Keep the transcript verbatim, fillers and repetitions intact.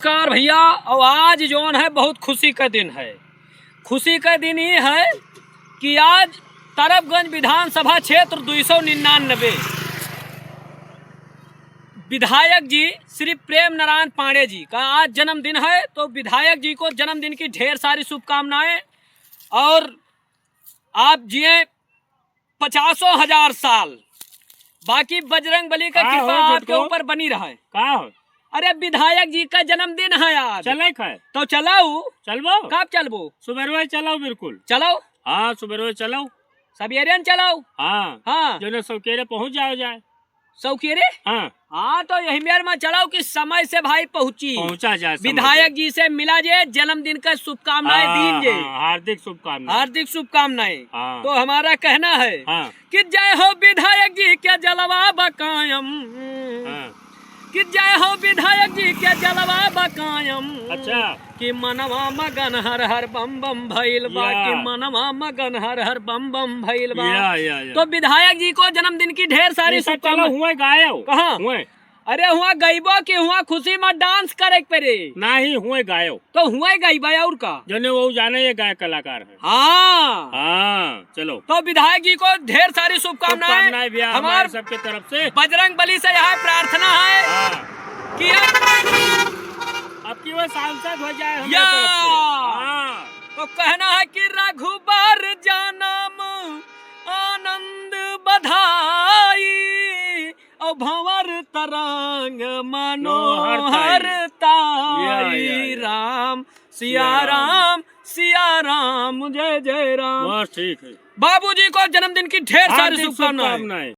नमस्कार भइया, और आज जौन है बहुत खुशी का दिन है। खुशी का दिन ई है कि आज तरबगंज विधानसभा क्षेत्र दुई सौ निन्यानबे विधायक जी श्री प्रेम नारायण पांडे जी का आज जन्मदिन है, तो विधायक जी को जन्मदिन की ढेर सारी शुभकामनाएं और आप जिए पचासों हजार साल, बाकी बजरंग बली का का कृपा हो आपके छोटको? ऊपर बनी रहे। का हो? अरे विधायक जी का जन्मदिन है आज। चले खाए? तो चलाऊ। चलबो? कब चलबो? सुबेरवे चलाऊ बिल्कुल। चलाऊ। हाँ, सुबेरवे चलाऊ। सबेरे न चलाऊ। हाँ। हाँ। जौने सौकेरे पहुँच जाओ जाए। सौकेरे? हाँ। हाँ, तो यही मेर में चलाऊ कि समय से भाई पहुँची। पहुँचा जाए समय विधायक से। जी से मिला जे, जन्मदिन का शुभकामनाएं हाँ, दीन जे। हाँ, हार्दिक शुभकामनाएं। हार्दिक शुभकामनाएं। हाँ। तो हमारा कहना है हाँ। कि जय हो विधायक जी के जलवा बा कायम। हाँ। कि जय हो विधायक जी के जलवा बा कायम। अच्छा। कि मनवा मगन हर हर बम बम भइल बा, या। कि मनवा मगन हर हर बम बम भइल बा। या, या, या। तो विधायक जी को जन्मदिन की ढेर सारी ऐसा चलो, शुभकामनाएं। हुए गायो। कहाँ? हुए। अरे हुआ गइबो कि हुआ खुशी में डांस करे के पड़े। नाही, हुए गायो। तो हुए गइबा और का? जने वो जाने ये गायक कलाकार है। हाँ। हाँ, चलो। तो विधायक जी को ढेर सारी शुभकामनाएं। शुभकामनाएं भैया, हमार हमारे सबके तरफ से। बजरंग बली से यह प्रार्थना है हाँ। कि अब, अब की वो सांसद हो जाए हमारे या। तरफ से। हाँ। तो कहना है कि रघुबर जानम आनंद बधाई, और भंवर तरंग मनोहर मनोहर ताई। ताई। या, या, या। राम सिया सिया राम। राम, सिया राम, जय जय राम। बस ठीक है। बाबूजी को जन्मदिन की ढेर सारी हार्दिक शुभकामनाएं। शुभकामनाएं।